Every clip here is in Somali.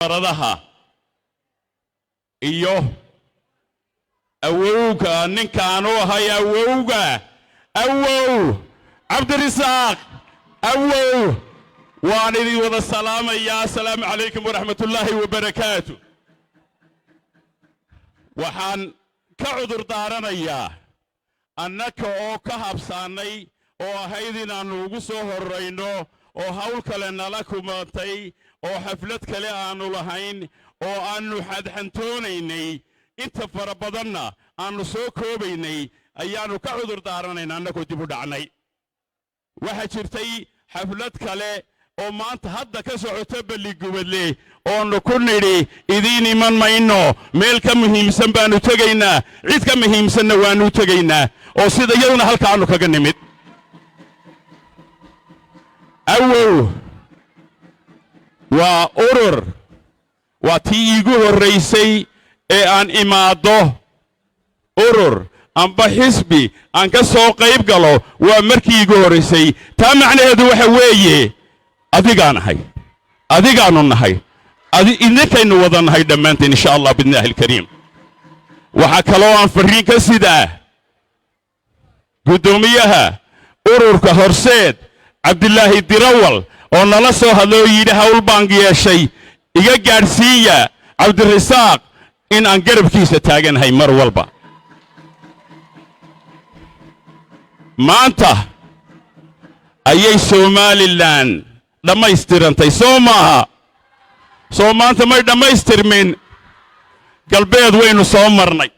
Maradaha iyo awowga ninkaanu ahay, awowga, awow Cabdirisaaq, awow, waan idin wada salaamayaa. Asalaamu calaykum waraxmat ullaahi wabarakaatu. Waxaan ka cudur daaranayaa annaka oo ka habsaannay oo ahayd inaannu ugu soo horrayno oo hawl kale nala kumantay oo xaflad kale aannu lahayn oo aannu xadxantoonaynay, inta fara badanna aannu soo koobaynay, ayaannu ka cudur daaranaynaa annagoo dib u dhacnay. Waxaa jirtay xaflad kale oo maanta hadda ka socota Balligubadle oonu ku nidhi idiin iman mayno, meel ka muhiimsan baannu tegaynaa, cid ka muhiimsanna waannu tegaynaa, oo sida iyaduna halkaannu kaga nimid. Awow, waa urur, waa tii iigu horraysay ee aan imaaddo urur amba xisbi aan ka soo qayb galo. Waa markii iigu horraysay. Taa macnaheedu waxa weeye adigaan ahay, adigaannu nahay, idinkaynu wada nahay dhammaanteen, insha Allah biidnillaahi alkariim. Waxaa kaloo aan farriin ka sidaa guddoomiyaha ururka Horseed, Cabdilaahi Dirawal, oo nala soo hadlay oo yidhi hawl baan yeeshay, iga gaadhsiiya Cabdirisaaq in aan garabkiisa taaganahay mar walba. Maanta ayay Somalilan dhammaystirantay, soo maaha? Soo maanta may dhammaystirmin? Galbeed waynu soo marnay,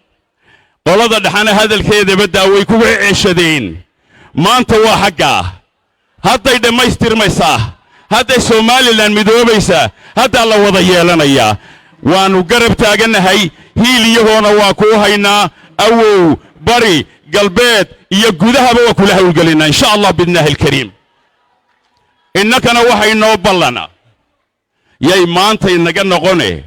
qolada dhexana hadalkeedaba daa, way kuga ceshadeen. Maanta waa xaggaa, hadday dhammaystirmaysaa, hadday Somalilan midoobaysaa, haddaa la wada yeelanayaa. Waannu garab taagannahay, hiil iyagoona waa kuu haynaa, awow. Bari, galbeed iyo gudahaba waa kula hawlgelinnaa, insha Allah biidnillaahi alkariim. Innakana waxay noo ballana yay maanta inaga noqone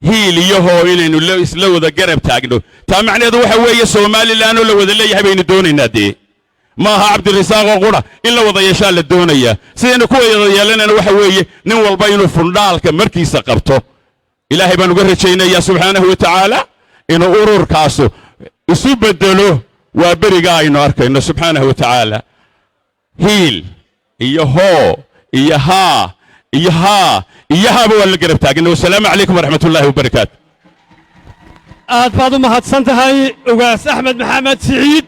hiil iyahoo inaynu isla wada garab taagno. Taa macnaheedu waxa weeye Somalilan oo la wada leeyahay baynu doonaynaa. Dee ma aha Cabdirisaaqoo qura, in la wada yeeshaa la doonayaa. Sidaynu ku wada yeelanayna waxa weeye nin walba inuu fundhaalka markiisa qabto. Ilaahay baan uga rajaynayaa subxaanahu wa tacaala inuu ururkaasu isu beddelo waa beriga aynu arkayno, subxaanahu wa tacaala. Hiil iyo hoo iyo haa iyo haa iyo haaba waa la garab taagana. Wasalaamu calaykum waraxmat ullaahi wabarakaatu. Aad baad u mahadsan tahay, Ugaas Axmed Maxamed Siciid.